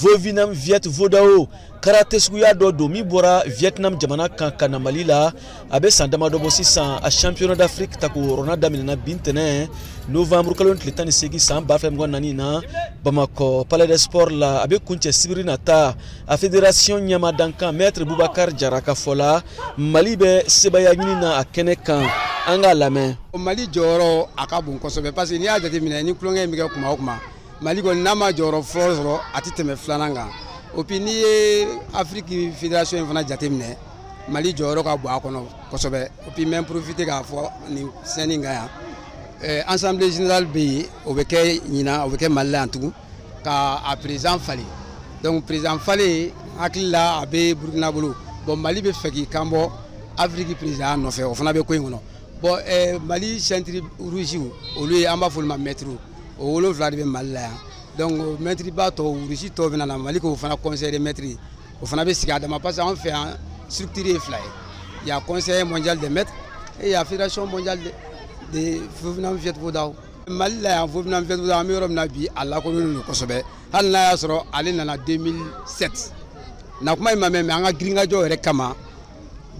Vovinam Viet Vo Dao karate suguya dɔ don min bɔra Vietnam jamana kan ka na Mali la. A bɛ san damadɔ bɔ sisan. A championnat d'Afrique tako wɔɔrɔnan daminɛna bi ntɛnɛn novembre kalo tile 18 san 2024 na Bamakɔ Palais des Sports la. A bɛ kuncɛ sibiri nata. A fédération ɲɛmaa dankan maître Boubacar Jara ka fɔ la, Mali bɛ sebaaya ɲini na a kɛnɛ kan. An k'a lamɛn. Mali jɔyɔrɔ a ka bon kosɛbɛ, parce que n'i y'a jateminɛ, ni tulonkɛ in bɛ kɛ kuma o kuma, Mali kɔni n'a ma jɔyɔrɔ fɔlɔ sɔrɔ, a tɛ tɛmɛ filanan kan. O puis n'i ye Afrique fédération in fana jateminɛ, Mali jɔyɔrɔ ka bon a kɔnɔ kosɛbɛ. O puis n bɛ profiter k'a fɔ nin scène in kan yan, assemblée générale bɛ yen, o bɛ kɛ ɲinan, o bɛ kɛ Mali la yan tugun ka a président falen. Donc président falen, hakili la a bɛ Burukina bolo. Bon, Mali bɛ fɛ k'i kan bɔ Afrique président nɔfɛ, o fana bɛ ko in kɔnɔ. Bon, Mali ceinture rouge, olu ye, an b'a fɔ olu ma maître, o 7 de bɛ Mali la yan. Donc maître ba tɔw, rouge tɔw bɛ na Mali k'o fana conseil des maîtres, o fana bɛ sigi a dama, parce que anw fɛ yan structure ye fila ye: il y a conseil mondial des maîtres et il y a fédération mondiale de Vovinam Viet Vo Dao. Mali la yan, Vovinam Viet Vo Dao, an bɛ yɔrɔ min na bi, a lakodɔnnen don kosɛbɛ, hali n'a y'a sɔrɔ ale nana 2007 na. Kuma in ma mɛn, mais an ka girinkajɔ yɛrɛ kama,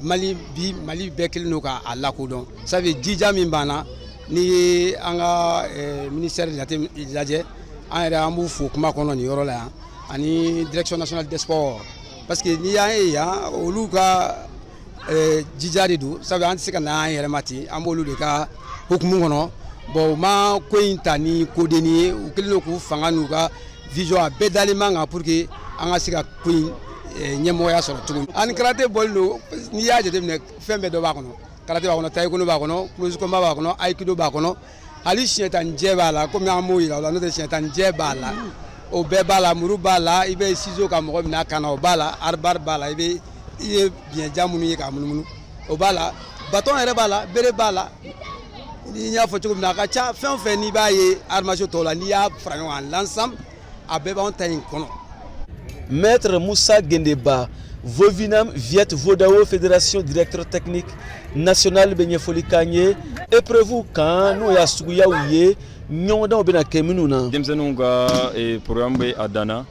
Mali bi, Mali bɛɛ kɛlen don k'a lakodɔn. Sabu jija min b'an na, n'i ye an ka ministère jate lajɛ, an yɛrɛ an b'u fo kuma kɔnɔ nin yɔrɔ la yan, ani direction nationale des sports, parce que n'i y'an ye yan, olu ka jija de don. Sabu an tɛ se ka na an yɛrɛ ma ten, an b'olu de ka hukumu kɔnɔ. Bon, u ma ko in ta ni kodenni ye, u kɛlen don k'u fanga n'u ka vision a bɛɛ dalen man kan pour que an ka se ka ko in ɲɛmɔgɔya sɔrɔ cogo min. Ani karate bɔlen don, n'i y'a jateminɛ, fɛn bɛɛ dɔ b'a kɔnɔ. Karate b'a kɔnɔ, taekwondo b'a kɔnɔ, close combat b'a kɔnɔ, aikido b'a kɔnɔ, hali siɲɛ tan jɛ b'a la. Komi an b'o yira o la, n'o tɛ siɲɛ tan jɛ b'a la, o bɛɛ b'a la, muru b'a la, i bɛ ciseau ka mɔgɔ minɛ a kan na, o b'a la, arbar b'a la, i bɛ i ye biɲɛja minnu ye k'a munumunu, o b'a la, bâton yɛrɛ b'a la, bere b'a la. Ni n y'a fɔ cogo min na, a ka ca. Fɛn o fɛn n'i b'a ye arts martiaux tɔw la, n'i y'a fara ɲɔgɔn kan, l'ensemble a bɛɛ b'anw ta in kɔnɔ. Maître Moussa Gendeba, Vovinam Viet Vo Dao Fédération directeur technique national, bɛ ɲɛfɔli k'an ye épreuve kan, n'o y'a suguyaw ye, ɲɔgɔndanw bɛna kɛ minnu na. Denmisɛnninw ka programme bɛ a dan na,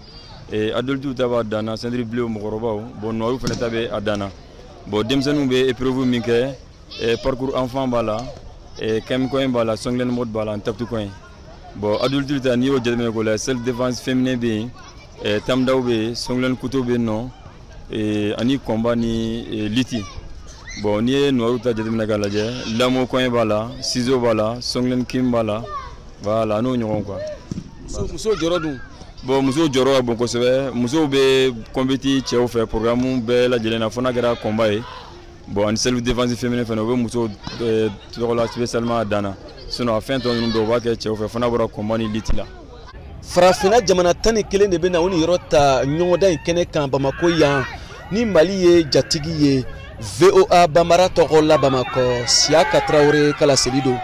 adultes ta b'a dan na, ceinture bleue mɔgɔkɔrɔbaw. Bon, noirs fana ta bɛ a dan na. Bon, denmisɛnninw bɛ épreuve min kɛ, parcours enfant b'a la, kɛmikɔɲɛ b'a la, songlen mode b'a la, ani tapis. Bon, adultes ta, n'i y'o jateminɛ k'o lajɛ, self défense féminin bɛ yen, tamdaw bɛ yen, songlen couteau bɛ yen nɔ, ani combat ni lutte. Bon, n'i ye noirs ta jateminɛ k'a lajɛ, lamo kɔɲɛ b'a la, ciseau b'a la, songlen kim b'a la, voilà, n'o ɲɔgɔn quoi. Musow jɔyɔrɔ dun? Bon, musow jɔyɔrɔ ka bon kosɛbɛ. Musow bɛ compétit cɛw fɛ programme bɛɛ lajɛlen na, fo n'a kɛra combat ye. Bon, ani self défense féminin fana, u bɛ musow tɔgɔ la spécialement a dan na. Sinon a fɛn tɔ ninnu bɛɛ, u b'a kɛ cɛw fɛ, fo n'a bɔra combat ni lutte la. Farafinna jamana 11 de bɛ na o ni yɔrɔ ta ɲɔgɔndan in kɛnɛ kan Bamakɔ yan, ni Mali ye jatigi ye. VOA Banbara tɔgɔ la Bamakɔ, Siyaka Tarawele ka laseli don.